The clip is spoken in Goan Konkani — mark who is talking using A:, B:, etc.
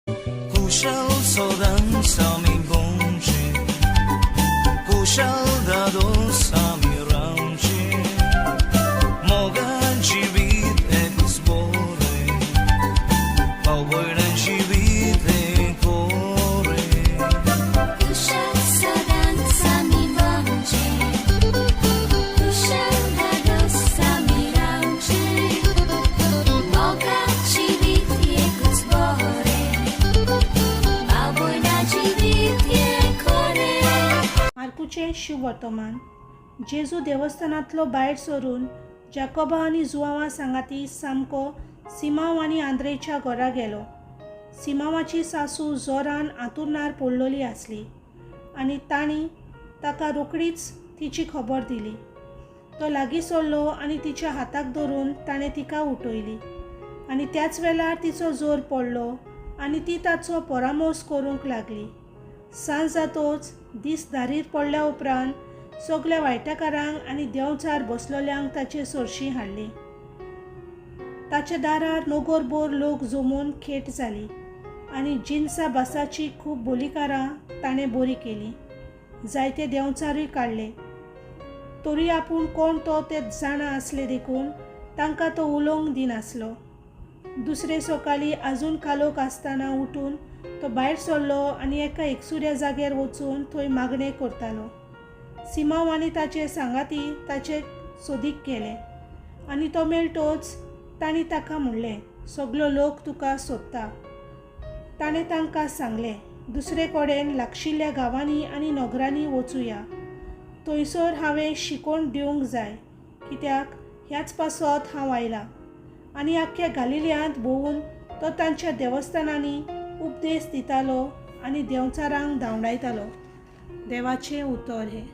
A: कुशल सदांच आमी भोंवचें, कुशल दादोस आमी रावचें, मोगान जिवीत एकूच बरें, भाव भयणां जिवीत हें कोरें.
B: कुशल सदांच आमी भोंवचें, कुशल धादोस आमी रावचें, मोगा जिवीत एकूच बरें, भाव भयणां जिवीत हें खरें.
C: मार्कुचें शुभवर्तमान. जेजू देवस्थानांतलो भायर सरून जाकोबा आनी जुवांवा सांगाती सामको सिमांव आनी आंद्रेच्या घरा गेलो. सिमांवाची सासू जोरान आंतुरणार पडलोली आसली आनी तांणी ताका रोखडीच तिची खबर दिली. तो लागीं सरलो आनी तिच्या हाताक धरून ताणें तिका उठयली आनी त्याच वेळार तिचो जोर पडलो आनी ती ताचो परामोस करूंक लागली. सांज जातोच दीस धारीर पडल्या उपरांत सगल्या वायटकारांक आनी देंवचार बसलोल्यांक ताचे सरशीं हाडली. ताच्या दारार नोगोरभर लोक जमून खेट जाली आनी जिनसा भासाची खूब बोलीकारां ताणें बरी केली. जायते देंवचारूय काडले. तरी आपूण कोण तो ते जाणा आसले देखून तांकां तो उलोवंक दिनासलो. दुसरे सकाळीं आजून कालोख आसतना उठून तो भायर सरलो आनी एका एकसुऱ्या जाग्यार वचून थंय मागणें करतालो. सिमांव आनी ताचे सांगाती ताचे सोदीक गेले आनी तो मेळटोच तांणी ताका म्हणलें, सगलो लोक तुका सोदता. ताणें तांकां सांगलें, दुसरे कडेन लागशिल्ल्या गांवांनी आनी नगरांनी वचुया, थंयसर हांवें शिकोवन दिवंक जाय, कित्याक ह्याच पासत हांव आयलां. आनी आख्ख्या गालिल्यांत भोंवून तो तांच्या देवस्थानांनी उपदेश दितालो आनी देंवचारांक धांवडायतालो. देवाचें उतर हें.